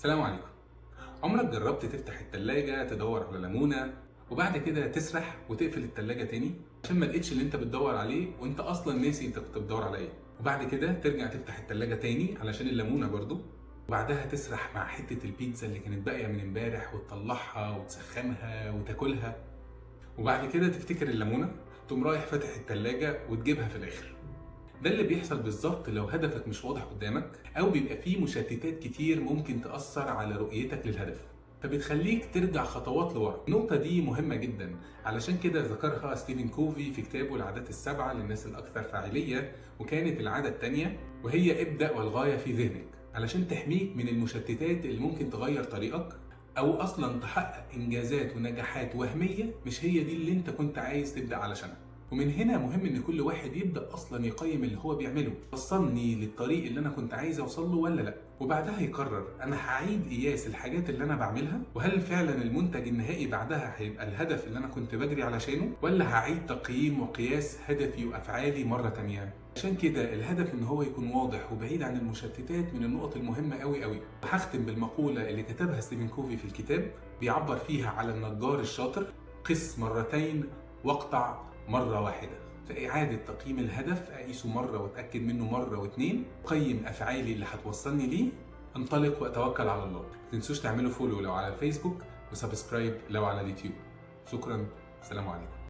السلام عليكم. عمرك جربت تفتح التلاجة تدور على ليمونة وبعد كده تسرح وتقفل التلاجة تاني عشان ما لقيتش اللي انت بتدور عليه وانت اصلا ناسي انت كنت بتدور على ايه، وبعد كده ترجع تفتح التلاجة تاني علشان الليمونة برضو، وبعدها تسرح مع حتة البيتزا اللي كانت باقية من امبارح وتطلعها وتسخنها وتاكلها، وبعد كده تفتكر الليمونة تقوم رايح فاتح التلاجة وتجيبها في الاخر. ده اللي بيحصل بالظبط لو هدفك مش واضح قدامك، او بيبقى فيه مشتتات كتير ممكن تأثر على رؤيتك للهدف، فبتخليك ترجع خطوات لورا. النقطة دي مهمة جدا، علشان كده ذكرها ستيفن كوفي في كتابه العادات السبعة للناس الأكثر فاعلية، وكانت العادة التانية وهي ابدأ والغاية في ذهنك، علشان تحميك من المشتتات اللي ممكن تغير طريقك أو أصلا تحقق إنجازات ونجاحات وهمية مش هي دي اللي أنت كنت عايز تبدأ علشانها. ومن هنا مهم ان كل واحد يبدا اصلا يقيم اللي هو بيعمله، وصلني للطريق اللي انا كنت عايز اوصل له ولا لا، وبعدها يقرر انا هعيد قياس الحاجات اللي انا بعملها، وهل فعلا المنتج النهائي بعدها هيبقى الهدف اللي انا كنت بجري علشانه، ولا هعيد تقييم وقياس هدفي وافعالي مرة تانية. عشان كده الهدف ان هو يكون واضح وبعيد عن المشتتات من النقط المهمة قوي قوي. وهختم بالمقوله اللي كتبها ستيفن كوفي في الكتاب، بيعبر فيها على النجار الشاطر: قس مرتين واقطع مرة واحدة. فإعادة تقييم الهدف، أقيسه مرة وأتأكد منه مرة واتنين، أقيم أفعالي اللي هتوصلني ليه، أنطلق وأتوكل على الله. ما تنسوش تعملوا follow لو على الفيسبوك، و subscribe لو على اليوتيوب. شكرا، السلام عليكم.